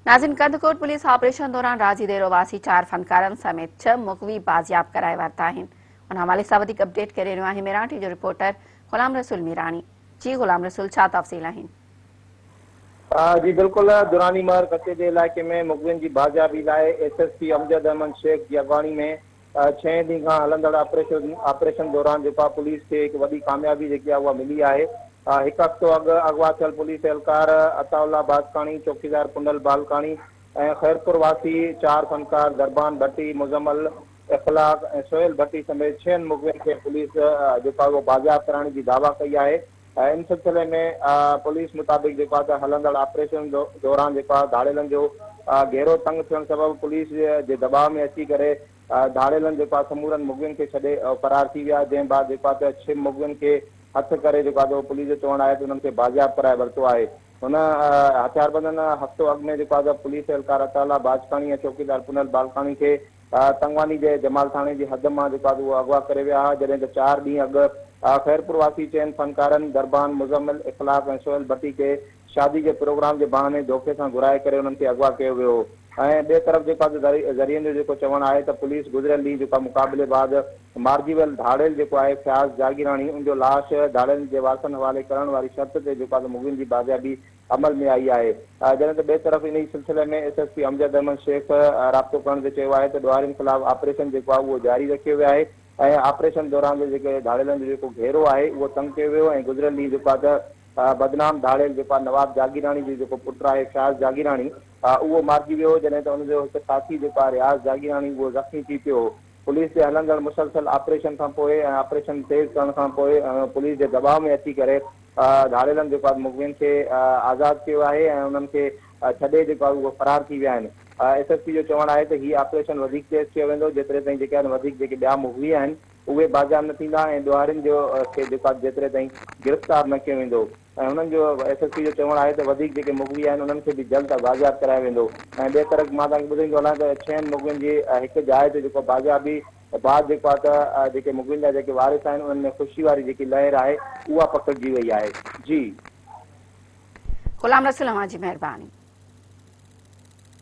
ناظرين Kandhkot police operation دوران راضي ديرو واسي چار فنڪارن سميت ڇهه مغوي بازياب ڪرائي ورتا آهن ان حوالي سان وڌيڪ اپڊيٽ ڪري رهيو آهي ميران ٽي جو رپورٽر غلام رسول ميراڻي جي غلام رسول ڇا تفصيل آهن. جي بلڪل دراني مهر ڪچي جي علائقي ۾ مغوين جي بازيابي لاء S S P Amjad Ahmed Shaikh جي اڳواڻي ۾ ڇهين ڏينهن کان هلندڙ آپريشن دوران جيڪو آهي پوليس کي هڪ وڏي ڪاميابي جيڪي آهي اها ملي آهي. هڪ هفتو اڳ اغوا ٿيل پوليس اهلڪار عطاء الله باسڪاڻي، چوڪيدار پنڊل بالڪاڻي ۽ خيرپور واسي چار فنڪار دربان ڀٽي، مزمل، اخلاق ۽ سهيل ڀٽي سميت ڇهن مغوين کي پوليس جيڪو آهي اهو بازياب ڪرائڻ جي دعويٰ ڪئي آهي. ان سلسلي ۾ پوليس مطابق جيڪو آهي ته هلندڙ آپريشن دوران جيڪو آهي ڌاڙيلن جو گهيرو تنگ ٿيڻ سبب پوليس جي دٻاء ۾ اچي ڪري ڌاڙيلن جيڪو آهي سمورن مغوين کي ڇڏي فرار ٿي ويا جنهن بعد جيڪو آهي ته ڇهه مغوين کي هٿ ڪري جيڪو آهي ته پوليس جو چوڻ آهي ته انهن کي بازياب ڪرائي ورتو آهي هن هٿياربندن هفتو اڳ ۾ جيڪو آهي ته پوليس اهلڪار عطاء الله باجڪاڻي ۽ چوڪيدار پنهل بالڪاڻي کي تنگواني جي جمال ٿاڻي جي حد مان جيڪو آهي اهو اغوا ڪري ويا ها، جڏهن ته چار ڏينهن اڳ خيرپور واسي چئن فنڪارن دربان، مزمل، اخلاق ۽ سهيل ڀٽي کي شادي جي پروگرام جي بهاني ڌوڪي سان گهرائي ڪري انهن کي اغوا ڪيو ويو هو ۽ ٻئي طرف جيڪو آهي ذريعن جو جيڪو چوڻ آهي ته پوليس گذريل ڏينهن جيڪو آهي مقابلي بعد مارجي ويل ڌاڙيل جيڪو آهي فياض جاگيراڻي ان جو لاش ڌاڙيلن جي وارثن حوالي ڪرڻ واري شرط تي جيڪو آهي مغوين جي بازيابي عمل ۾ آئي آهي جڏهن ته ٻئي طرف انهي سلسلي ۾ S S P Amjad Ahmed Shaikh رابطو ڪرڻ تي چيو آهي ته ڏوهارين خلاف آپريشن جيڪو آهي اهو جاري رکيو ويو آهي ۽ آپريشن دوران جو جيڪي ڌاڙيلن جو جيڪو گهيرو آهي اهو تنگ ڪيو ويو ۽ گذريل ڏينهن جيڪو آهي ته بدنام ڌاڙيل جيڪو آهي نواب جاگيراڻي جو جيڪو پٽ آهي فياض جاگيراڻي اهو مارجي ويو هو جڏهن ته ان جو هڪ ساٿي جيڪو آهي رياض جاگيراڻي اهو زخمي ٿي پيو هو پوليس جي هلندڙ مسلسل آپريشن کان پوء ۽ آپريشن تيز ڪرڻ کان پوء پوليس جي دٻاء ۾ اچي ڪري ڌاڙيلن جيڪو آهي مغوين کي آزاد ڪيو آهي ۽ انهن کي ڇڏي جيڪو آهي اهو فرار ٿي ويا آهن. ايس ايس پي جو چوڻ آهي ته هي آپريشن وڌيڪ تيز ڪيو ويندو جيتري تائين جيڪي آهن وڌيڪ جيڪي ٻيا مغوي آهن اهي بازياب نه ٿيندا ۽ ڏوهارين جو کي جيڪو آهي جيتري تائين گرفتار نه ڪيو ويندو ۽ هنن جو ايس ايس پي جو چوڻ آهي ته وڌيڪ جيڪي مغوي آهن انهن کي به جلد بازياب ڪرايو ويندو ۽ ٻئي طرف مان توهان کي ٻڌائيندو هلان ته ڇهن مغوين جي هڪ جاء تي جيڪو بازيابي بعد جيڪو آهي ته جيڪي مغوين جا جيڪي وارث آهن انهن ۾ خوشي واري جيڪي لهر آهي اها پکڙجي وئي آهي. جي. غلام رسول اوهان جي مهرباني.